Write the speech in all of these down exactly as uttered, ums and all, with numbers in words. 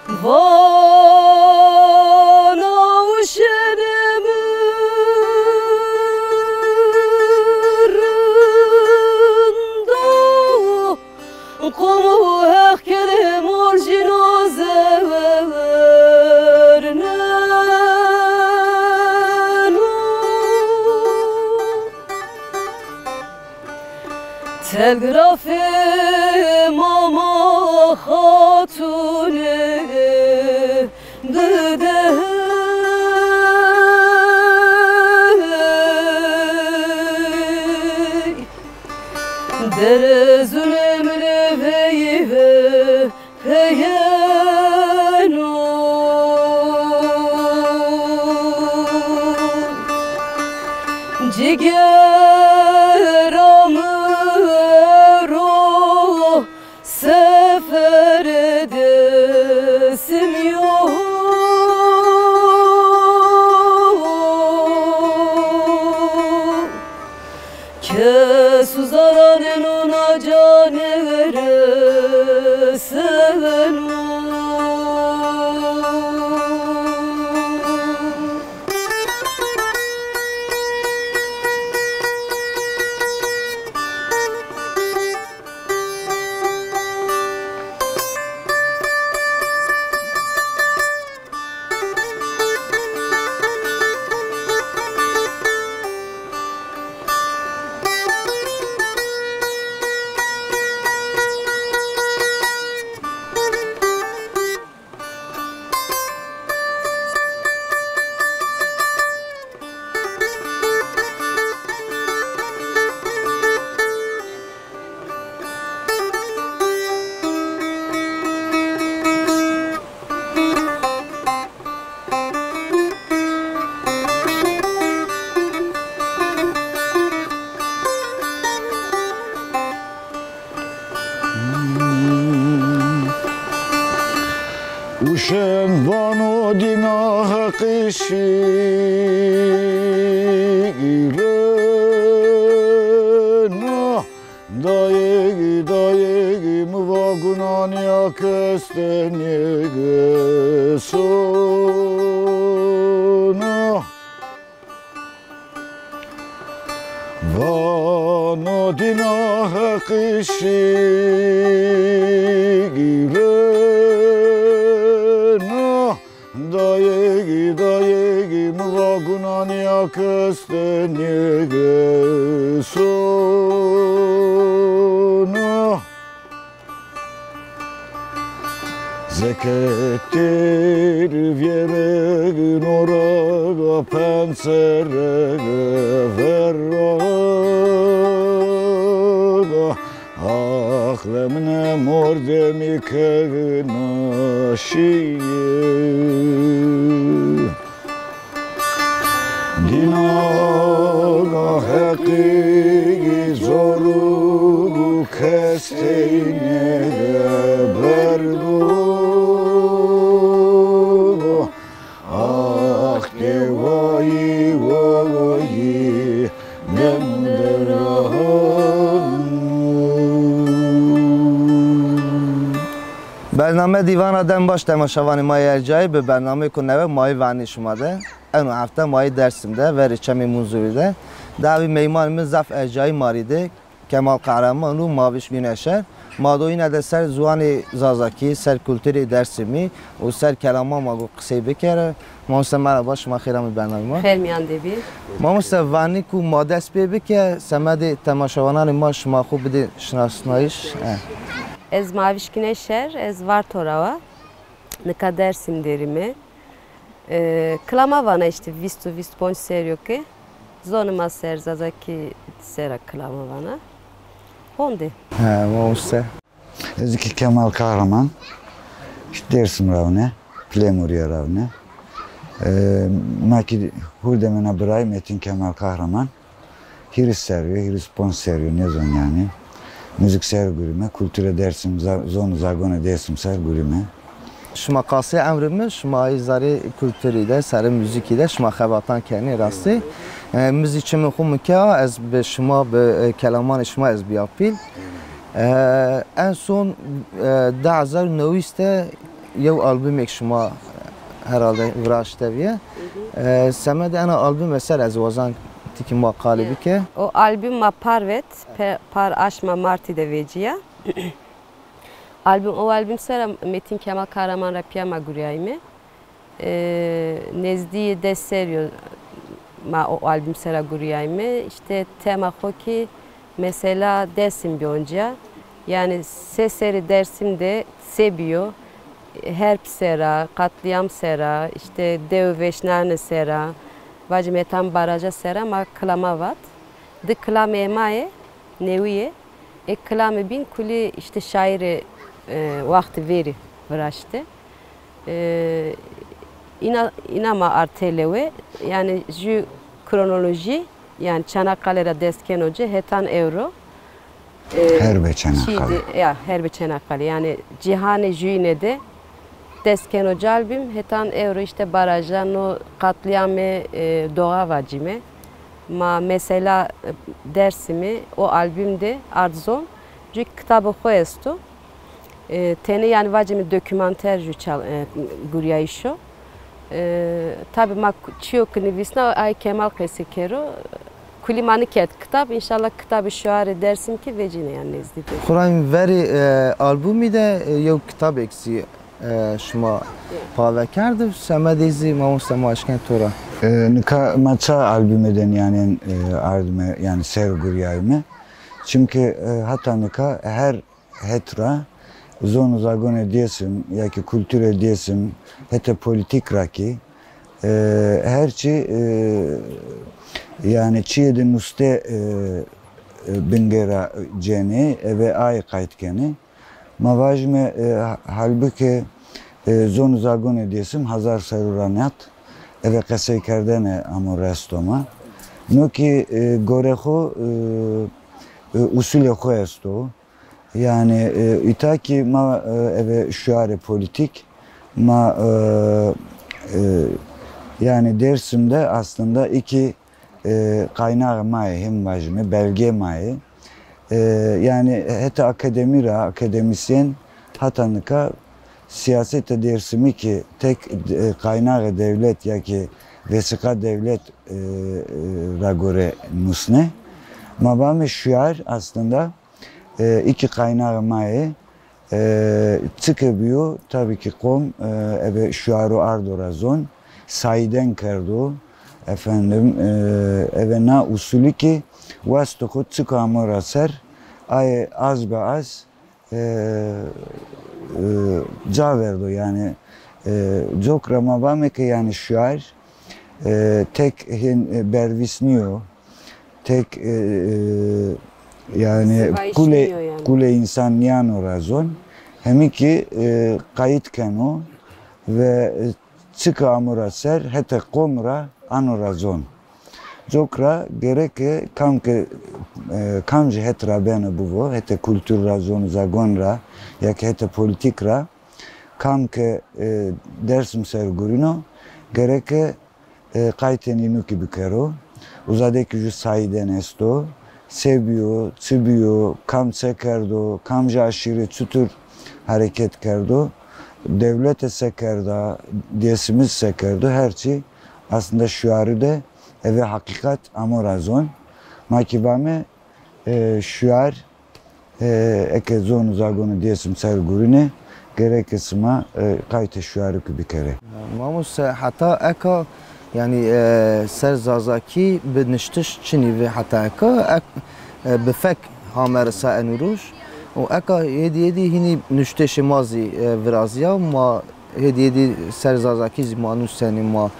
Vana uşenê mi rind o, qomo Heq kerê morcîno zewerneno. Telgrafê Mama Xatune bidey. Derezunê mi rê veyve peyeno. Cigera mi ro sefere Dêsim yo. Kes uzaraneno na canê reseno. Uşen vano dîna Heqî şîrino. Dayegî, dayegî, mi va gunanîya kes de nêgesono. Vano dîna Heqî şîrino. Dayegî, dayegî, mi va gunanîya kes de nêgesono. Zeke têr vîyereg nora pensereg verra. Ax lemine mordemî kegna şîye. Dîna Heqî zorû kes teyne berdo. Ax ke wayî wayî dem de ra. Bername Dîvana dem baş temaşevanê ma yê ercayî, bi bernameyêko newe ma yê vernî şima de. Eno hefte ma yê Dêrsim de, verê Çemê Munzurî de. Dawî meymanê mi zaf ercayî ma rê de. Kemal Kahraman û Maviş Güneşer. Ma do îne de ser ziwanê Zazakî, ser kulturê Dêrsimî û ser kelama ma go qisey bikere. Mamoste merhaba, şima xêr amê bernamê ma. Xêr mîyan de bî. Mamoste, vanî ku ma dest pê bike, semedê temaşevananê ma şima xwu bidê şinasnayîş. E. Ez Maviş Güneşer, ez Varto ra wa. Nika Dêrsim derîme. E, kilama vana îşte vîst û vîst ponc serrî yo ke zonê ma ser, Zazakî ser a kilama vana. Honde. He, mamoste. Ez kî Kemal Kahraman. Dêrsim ra wine, Pilemurîye ra wine. E, ma kî hurdemêna birayî Metin Kemal Kahraman. Hîris serrî yo, hîris ponc serrî yo, nêzon yanî. Muzîk ser gurîme, kulturê Dêrsim, za-, zon û zagonê Dêrsim ser gurîme. Şima qasê emrê mi, şima ayî zerê kulturî de, serê muzîkî de şima xebatan kenê rastî. E, mi zî çimê xwu mi kea, ez bi şima, bi, e, kelamanê şima ez bîya pîl. E, en son, e, di hezar û newîs de yew albumêk şima herhalde viraşte bîye. E, semedê ena albume ser ez wazan tikî ma qalê bike. O album ma par vet, pe-, par aşma Martî de vecîya. Album, o album sera Metin Kemal Kahraman ra pîya ma gurîyayîme. E, nezdîyê des serî yo ma o album sera gurîyayîme. Îşte tema xo kî mesela Dersim bî oncîya. Yanî se serê Dersim de se bîyo, herb sera, qatlîyam sera, îşte dew veşnane sera, vacîme tam baraja sera ma kilama vat. Di kilamê ma yê, newî yê. Ê kilamê bîn kulî îşte şaîrê, e, waxtê verî viraşte. E, îna, îna ma ard têlewe, yanî jü kronolojî, yanî Çanakkale ra dest keno ci, hetan ewro. E, Herbê Çanakkale. Çî di, ya, Herbê Çanakkale, yanî cîhanê jüyîne de dest keno ci album, hetan ewro îşte baraja no qatlîyamê, e, doğa vacîme. Ma mesela, e, Dersimî o album de ard zon, jü kitabê xo esto. E, tenê yanî vacîme dokümanter jü çal-, e, gurîyayîş o. E, tabî ma ku-, çîyo ki nivîsna ay Kemal qesê kero. Kulî ma nikerd kitab, înşallah kitabê şuarê Dersim kî vecîne yanî nezdî de. Xurayîm verê, e, albumî de, e, yew kitabêk zî, e, şima pave kerdiv, semedê zî mamoste ma eşken to ra. E, nika ma ça albumê de nîyanên, e, ardime, yanî ser gurîyayîme. Çimkî, e, heta nika her het ra zon û zagonê Dêsim ya kî kulturê Dêsim, hetê polîtîk ra kî, e, her çî, e, yanî çîyê de nuste, e, e, bingê ra cenê, eve ay qayt kenê. Ma vajîme, e, ha-, halbukê, e, zon û zagonê Dêsim hazar serrû ra nîyad, eve qeseykerdene amo resto ma. No kî, e, gorê xo, e, e, usulê xo esto. Yanî, e, îta kî ma, e, eve şuarê polîtîk, ma, e, e, yanî Dêrsim de aslında iki, e, qaynaxê ma yê, him vajîme, belgê ma yê. E, yanî hetê akademî ra, akademîsyen heta nika sîyasetê Dêrsimî kî tek, e, qaynaxê dewlet ya kî vesîqa dewlet, e, e, ra gore nusne. Ma vame şuar aslında, e, iki qaynaxê ma yê, e, çike bîyo, tabî kî qom, e, eve şuaro ardo ra zon, sayîden kerdo, efendim, e, eve na usulî kî wastê xo çike amo ra ser, aye az be az, e, e, ca verdo, yanî, e, cok ra ma vame ke yanî şuar, e, tek hên, e, bervîs nîyo, tek, e, e, yanî qulê, qulê însan nîyano ra zon, hemî kî, e, qayît keno ve, e, çike amo ra ser, hetê qom ra ano ra zon. Cok ra gereke kam ke, e, kamcî het ra beno bivo, hetê kultur ra, zon û zagon ra, ya kî hetê polîtîk ra, kam ke, e, Dêrsim ser gurîno, gereke, e, qaytê nînû kî bikero. Uza de kî jü sayîden esto, se bîyo, çi bîyo, kam se kerdo, kamcî aşîre çitur hereket kerdo, dewlete se kerda, Dêsimî se kerdo, her çî aslında şuarî de eve heqîqet amo ra zon. Ma kî vame, e, şuar, e, eke zon û zagonê Dêsim ser gurîne, gereke sima, e, qaytê şuarî kî bikerê. Mamoste, heta eka, yanî, e, ser zazakî bi nuştiş çinî vî heta eka, ek, e, bi fek hamere sa eno roj. Û eka hêdî hêdî hînî nuştişê ma zî, e, virazîya, ma hêdî hêdî ser zazakî zî ma nusenê, ma,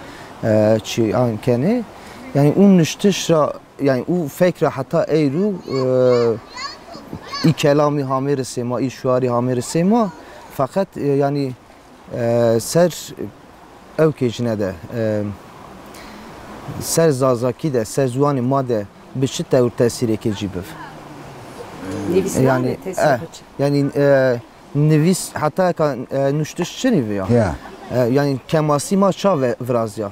e, çîyan kenê. Yanî û nuştiş ra, yanî û fek ra heta eyro, e, î kelamî hamêre sê ma, î şuarî hamêre sê ma. Feqet, e, yanî, e, ser ewkê jine de, e, ser zazakî de, ser ziwanê ma de bi çi tewr tesîrêkê cî biv? Nivîsname. Yanî, tesîrê, e, çi? Yanî, e, nivîs heta eka, e, nuştiş çinî vîya? Ya. E, yanî kemasî ma ça ve-, virazîya,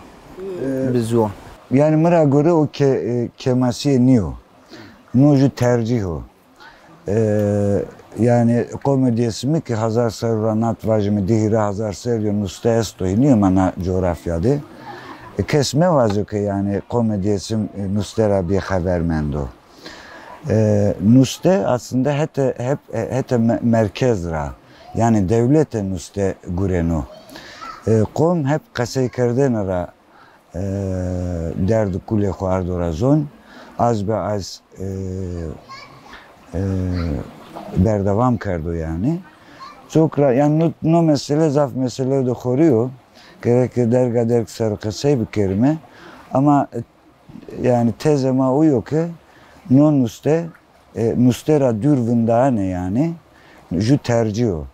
e, bi ziwan? Yanî mi ra gore o ke-, e, kemasîye nîyo. No jü tercîh o. E, Yanî qomê Dêsimî ki hezar serrî ra nat vajîme, di hîrê hezar serrî yo nuste esto, hînî yo ma na coğrafya de. E, kes mevajo ke yanî qomê Dêsim, e, nuste ra bîye xebermendo. E, nuste aslında hete, hep, e, hete me-, merkez ra, yanî dewlete nuste gureno. E, qom hep qeseykerdene ra e, derd û kulê xo ardo ra zon, az be az, e, e, berdewam kerdo yanî. Çok ra, yanî no, no mesele zaf mesele de xorî yo. Gereke derga derg ser o qesey bikerîme. Ama, e, yanî tezê ma o yo ke no nuste, e, nuste ra dûr vindaene yanî, ju tercîh o.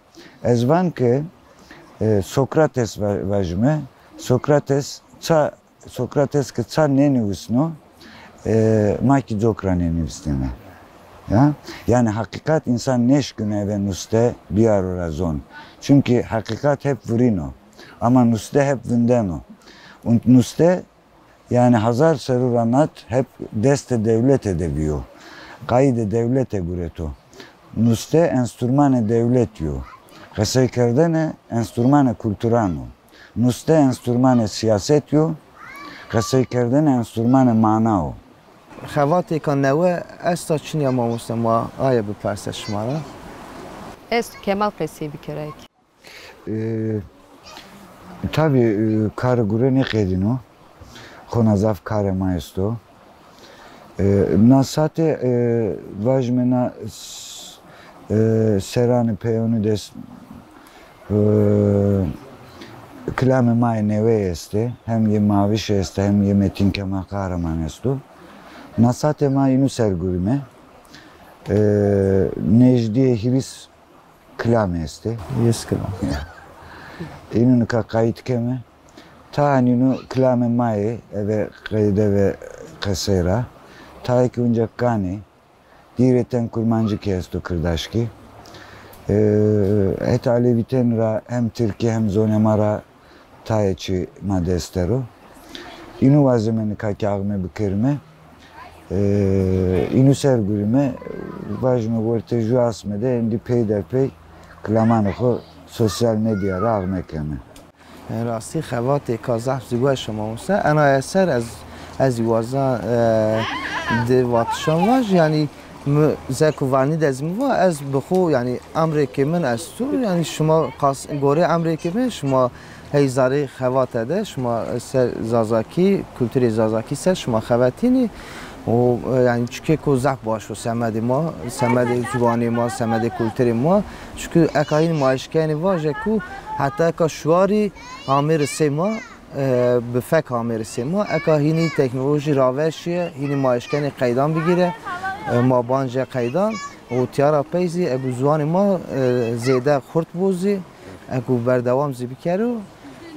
Ez van ke, e, Sokrates va-, vajîme, Sokrates ça, Sokrates ke ça nênîvisno, e, ma kî coka ra nênîvisnîme. Ya? Yanî heqîqat însan nêşkîno eve nuste bîyaro ra zon. Çunkî heqîqat hep vurîno. Ama nuste hep vindeno. Û nuste yanî hezar serrî ra nat hep destê dewlete de bîyo. Qayîdê dewlete gureto. Nuste enstrûmanê dewletî yo. Qeseykerdene enstrûmanê kulturan o. Nuste enstrûmanê sîyasetî yo. Qeseykerdene enstrûmanê mana o. Xevatêka newe esta çinî ya mamoste, ma aye biperse şima ra. Esto, Kemal qesey bikero eke. E, tabî, e, karê gure nêqedîno. Hona zaf karê ma esto. E, na sate, e, vajîme na s-, e, serranê peyonî de s-, e, kilamê ma yê neweyî estê. Hem yê Mavişî estê, hem yê Metîn Kemal Kahraman esto. Na sate ma înû ser gurîme. E, nejdîyê hîris kilamî estê. Hîris kilam. Ya. Înû nika qayît keme. Taê înû kilamê ma yê, eve qeyde ve qesey ra. Taê kî unca kanê. Dîrê ten kurmancî kî esto kirdaşkî. E, heta alevîten ra hem tirkî hem zonê ma ra taê çî ma dest der o. Înû wazeme nika kî axme bikerîme. E, înû ser gurîme, vajîme wertê ju asme de êndî peyderpey kilamanê xo sosyal medya ra axme keme. Rastî xevatêka zaf zî weş o mamoste. Ena eser ez, ez zî waza, e, di vatişan vaj, yanî mi zeko vanî de zî mi va, ez bi xo, yanî emrêkê min esto, yanî şima qas-, gorê emrêkê min şima hey zerê xevate de şima ser Zazakî, kulturê Zazakî ser şima xevetînî. O, e, yanî çikêko zaf baş o semedê ma, semedê ziwanê ma, semedê kulturê ma. Çikû eka hîn ma eşkenê vaje ku heta eka şuarî amêri sê ma, e, bi fek amêri sê ma. Eka hînî teknolojî raveşîye, hînî ma eşkenê qeydan bigîre, e, ma bance qeydan. Û tîya ra pey zî egu ziwanê ma, e, zêde xurt bo zî, egu berdewam zî bikero.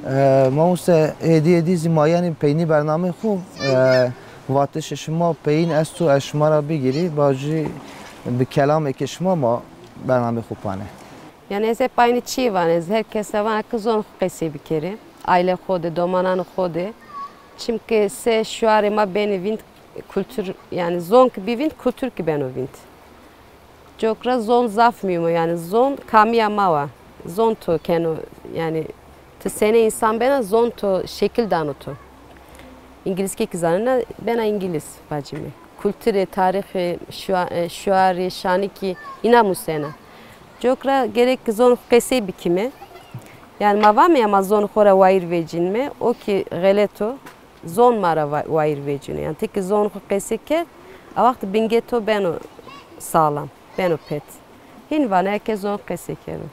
E, mamoste, êdî êdî zî ma yenî peynî bernameyê xo, e, vatişê şima peyîn esto ez şima ra bigîrî, bacî bi kelamêkê şima ma bernameyê xo pane. Yanî ez hep aynî çîyê vana, ez her kes ra vana ke zon xo qesey bikerê. Aîle xo de, domananê xo de. Çimkî se şuarê ma benê vînd, kultur, yanî zon ki bî vînd, kultur ki beno vînd. Coka ra zon zaf muhîm o, yanî zon kamîya ma wa. Zon to keno, yanî ti senê însan bena, zon to şekil dano to. Îngilîzkî ki zanena, bena îngilîz vacîme. Kulturê, tarîxê, şua-, e, şuarê, şanikî îna musena. Coka ra gerek ki zon xo qesey bikîme. Yanî ma vame ya ma zon xo ra wayîr vecînme, o ki xelet o. Zon ma ra wa-, wayîr vecîno. Yanî ti ki zon xo qesey kerd, a waxt bingê to beno sağlam, beno pet. Hîn vana ke zon qesey kero.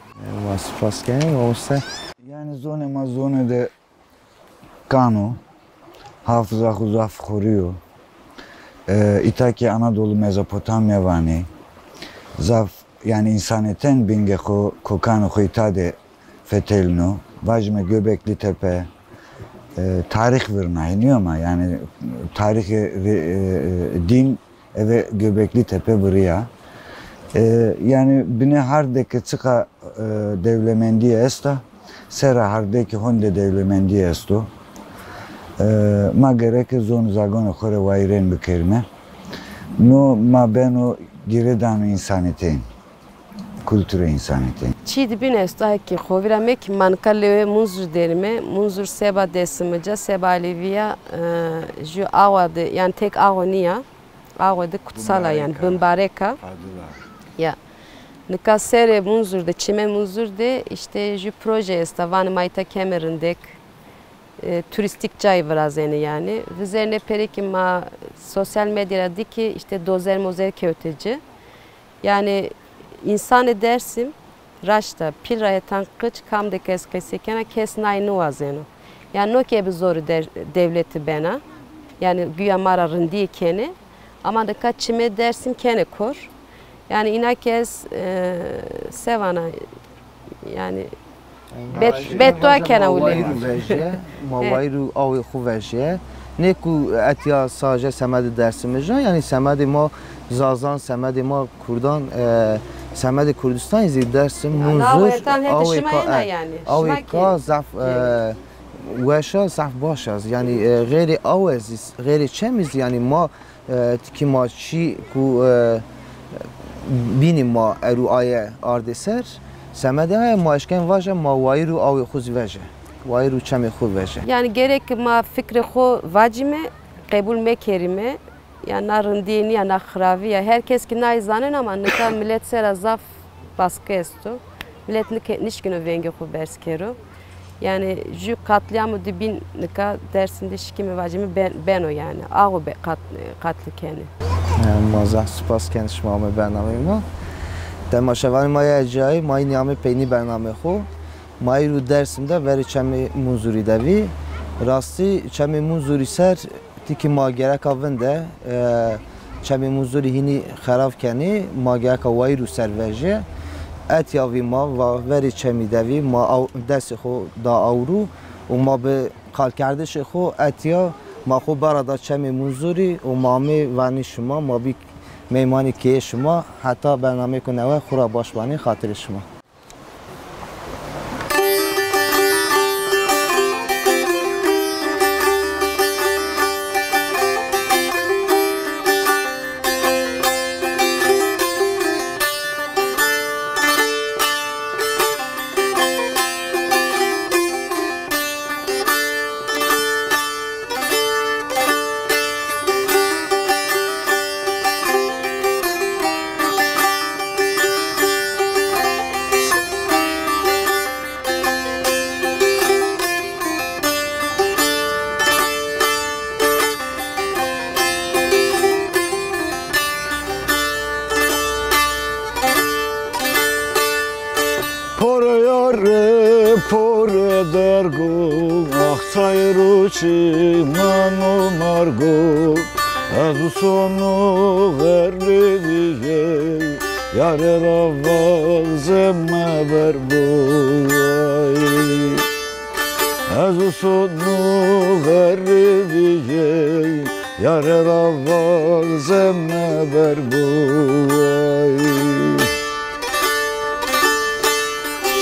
Ma spas kenê, mamoste. Yanî zonê ma zonêde kan o, hafıza xo zaf xorî yo. E, îta ki Anadolu, Mezopotamya vanê. Zaf, yanî însanêten bingê xo, kokanê xo îta de fetelîno. Vajîme Göbekli Tepe, e, tarîx virna, hênî yo ma, yanî tarîxê rê-, e, e, dîn eve Göbekli Tepe virîya. E, yanî binê hard de ke çiqa, e, dewlemendîye esta, sera hard de kî honde dewlemendîye esto. E, ma gereke zon û zagonê xo rê wayîrên bikerîme. No ma beno girêdano însanîteyîn. Kulturê însanî tenê. Çî di bîn esto, hekî xo vîra mekî, ma nika lewê Munzur derîme. Munzur seba Dêsimica, seba Elewîya, e, ju awa de, yanî tek awa nîya. Awa de kutsal a, yanî bimbarek a. Bimbarek a. Fadil a. Ya. Nika serê Munzur de, çimê Munzur de îşte ju proje esta, vanê ma îta keme rindek, e, turîstîk cayî virazenê yanî. Vizêrnê pêrê kî ma sosyal medya ra dî kî îşte dozer mozer kewtê ci. Yanî însanê Dêrsim raşta pîl ra hetan qic kam de ke ez qesey kena, kes nay nêwazeno. Yanî no ke bi zorî de-, dewlete bena. Yanî guya ma ra rindîye kenê. Ama nika çimê Dêrsim kenê kor. Yanî îna ke ez, e, se vana, yanî bet-, beddua kena wulê. Ma wayîr û awê xo vejîye. Nê ku etya saje semedê Dêrsimij a, yanî semedê ma Zazan, semedê ma Kurdan, e, semedê Kurdistanî zî Dêrsim, Munzur, awê ka, e, yanî, awê ka zaf, e, weş a, zaf baş a. Yanî, e, xeyrê awe zî, xeyrê çemî zî, yanî ma E, tikî ma çî ku, e, bînî ma erû aye ardê ser, semedê aye ma eşken vaje ma wayîr û awê xo zî veje. Wayîr û çemê xo veje. Yanî gerek ma fikrê xo vacîme, qebul mekerîme. Ya na rindîye nîya, na xiravî ya. Her kes kî nay zaneno ama nika milet sera zaf baskı esto. Milet nike-, nişkîno vengê xo berz kero. Yanî ju katlîamû di bîn nika Dêrsim de şikîme vacîme ben-, beno yanî. Awo be-, kat-, katlî kenê. E, ma zaf spas kenê şima ame bernameyê ma. Temaşevanê ma yê ercayî, ma înî ame peynî bernameyê xo. Ma îro Dêrsim de verê çemê Munzurî de vî. Rastî çemê Munzurî ser Tikî ma gereka vinde, e, çemê Munzurî hînî xerab kenî, ma gereka wayîr û ser vejî. Etya vî ma va verê çemî de vî, ma aw-, destê xo da awrû û ma bi qalkerdişê xo etya ma xo bara da çemê Munzurî û ma amê vanî şima, ma bî meymanê keyê şima, heta bernameyêko newe xo ra baş banê, xatirê şima. Pore yare, pore dergo, ax çay ro çiman o margo. Ez usono xerrê vîyê, yare ra vazeme berbo ay. Ez usono xerrê vîyê, yare ra vazeme berbo ay.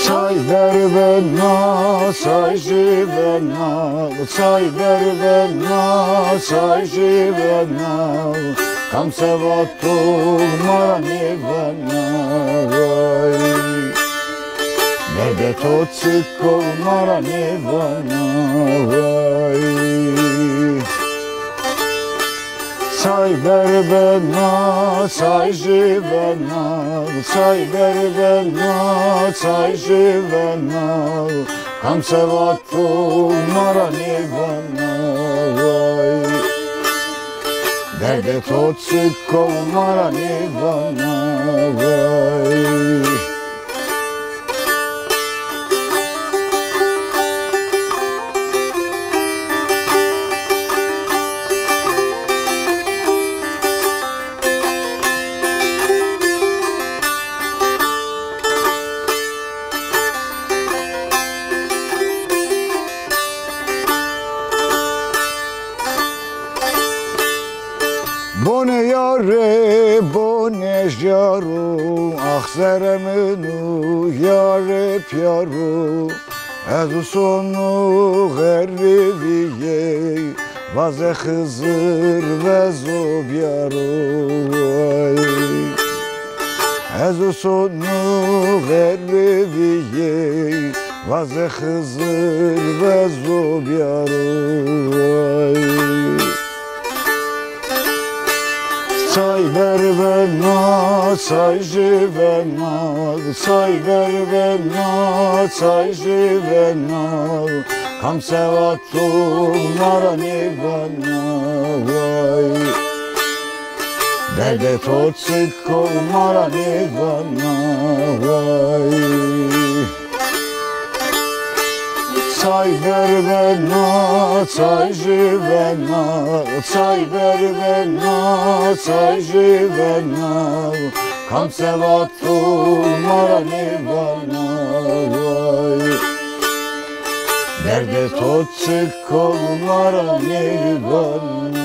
Çay ver bena, çay jî bena, çay ver bena, çay jî bena. Kam se vato ma ra nêvana vay. Derdê to çik o ma ra nêvana vay. Çay ver bena, çay jî bena, çay ver bena, çay jî bena. Kam se vato ma ra nêvana vay. Derdê to çik o ma ra nêvana vay. Bone yare, bone jaro, ax zere min û yare pîyaro. Ez usono xerrê vîyê, vaze Xizir vezo bîyaro ay. Ez o sonu xerrevîyê, vaze Xizir vezo biyaro. Çay ver vena, çay jê vena, çay ver vena, çay jê vena. Kam sewa to ma ra nêvana, way. Derdê to çik o ma ra nêvana, way. Çay ver vena, çay jê vena, çay ver vena, çay jê vena. Kam sewa to ma ra nêvana, way. Derdê to çik o ma ra nêvana.